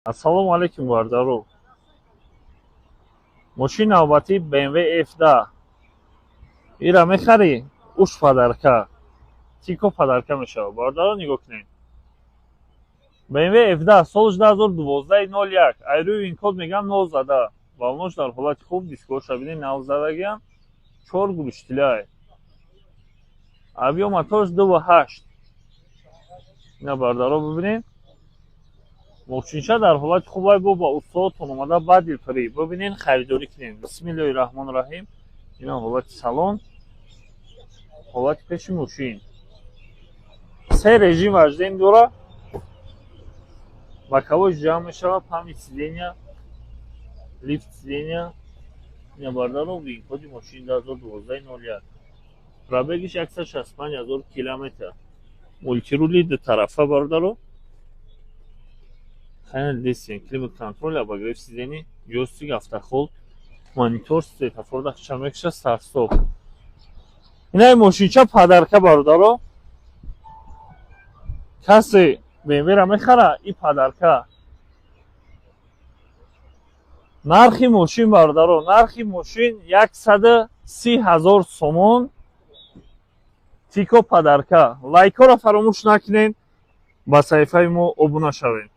Ассалому алайкум, бародаро. Мошини навбатӣ BMW F10. Ира мехарӣ, уш подарка. Тико подарка мешавад. Бародаро, нигоҳ кунед. BMW F10 соли 2012 01. Ай рӯи VIN-код мегам нол зада. Балонош дар ҳолати хуб, дискоша бинед, нав задагиам. Чор глушителай. Объём моторш 2,8. Ина, бародаро, бибинед. Мошинча дар ҳолати хуб ай бо ба устодтон омада ба дилпарӣ бибинен, харидорӣ кунед. Бисмиллоҳи раҳмони раҳим. Ина ҳолати салон, ҳолати пеши мошин. Се режим вождения дора. Боковой ҷамъ мешавад, память сидения, лифт сидения. Ина, бародаро, VIN-коди мошин 2012 01. Пробегиш 165 ҳазор километр. Мультирули дутарафа, бародаро. Хайна десен, климат контроль, обогрев сидений, джойстик, автохолд, монитор, светофор дахча мекша, старт-стоп. Инаи мошинча подарка, бародаро. Касе BMW-ра мехара, и подарка. Нархи мошин, бародаро, нархи мошин 130 000 сомон. Тико подарка. Лайкҳоро фаромӯш накунед, ба саҳифаи мо обуна шавед.